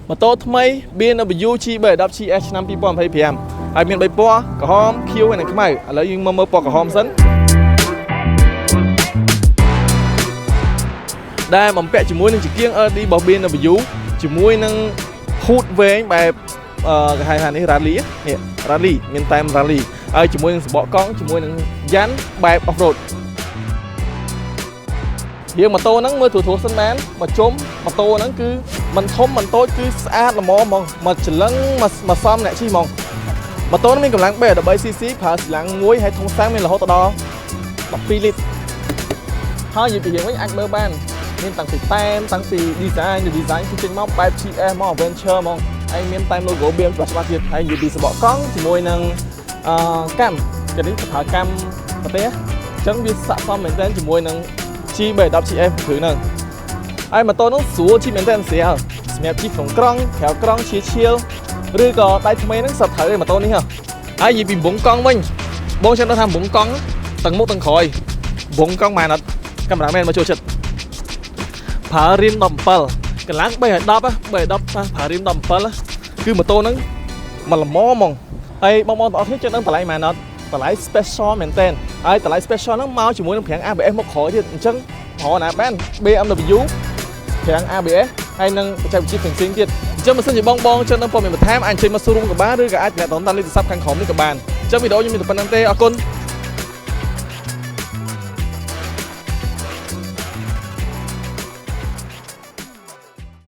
ម៉ូតូថ្មី BMW G310 GS ឆ្នាំ2025ហើយមាន3ពណ៌ក្រហមខៀវហើយនិងខ្មៅឥឡូវយើងមកមើលពណ៌ក្រហមសិនដែលបំពាក់ជាមួយនឹងចង្គៀង LED របស់ BMW ជាមួយនឹង hood វែងបែបអឺគេហៅថានេះ rally នេះ rally មានតែម rally ហើយជាមួយនឹងសបកកង់ជាមួយនឹងយ៉ាន់បែប off road រៀងម៉ូតូហ្នឹងមើលត្រួសត្រាសសិនបានមកជុំម៉ូតូហ្នឹងគឺមិនធំមិនតូចគឺស្អាតល្មមហ្មងមកច្រឡឹងមកមកសមអ្នកជិះហ្មងម៉ូតូហ្នឹងមានកម្លាំង 313 cc ប្រើស្លាំងមួយហើយធុងសាំងមានរហូតដល់12លីត្រហើយនិយាយពីរៀងវិញអាចមើលបានមានតាំងពីតែមតាំងពី design design គឺចេញមកបែប GS មក Adventure ហ្មងហើយមានតែម logo BM ច្បាស់ច្បាស់ទៀតហើយនិយាយពីសបកកង់ជាមួយនឹងអឺកាំកានេះប្រើកាំប្រទេសអញ្ចឹងវាស័ក្តិសមមែនទែនជាមួយនឹង G310 GS គ្រឿងហ្នឹងហើយម៉ូតូហ្នឹងស្រួលជិះមែនទែនស្រាលសម្រាប់ជិះក្នុងក្រុងក្រៅក្រុងឈៀឈៀលឬក៏ដៃថ្មីហ្នឹងសត្វត្រូវឯម៉ូតូនេះហ៎ហើយនិយាយពីវងកង់វិញបងចាំដឹងថាវងកង់ទាំងមុខទាំងក្រោយវងកង់ម៉ែនអត់កាមេរ៉ាមែនមកចូលចិត្តប្រើរីម17កម្លាំង3ឲ្យ10 3ឲ្យ10ប្រើរីម17គឺម៉ូតូហ្នឹងមកល្មមហ្មងហើយបងប្អូនទាំងអស់គ្នាចេះដឹងតម្លៃម៉ែនអត់តម្លៃ special មែនទែនហើយតម្លៃ special ហ្នឹងមកជាមួយនឹងហ្វ្រាំង ABS មកក្រោយទៀតអញ្ចឹងរកណាបាន BMW ហ្វ្រាំង ABS ហើយនឹងបច្ចេកវិទ្យាផ្សេងៗទៀតអញ្ចឹងបើសិនជាបងបងចង់ដឹងព័ត៌មានបន្ថែមអាចអញ្ជើញមក showroom ក៏បានឬក៏អាចទំនាក់ទំនងតាមលេខទូរស័ព្ទខាងក្រោមនេះក៏បានអញ្ចឹងវីដេអូខ្ញុំមានតែប៉ុណ្្នឹងទេអរគុណ។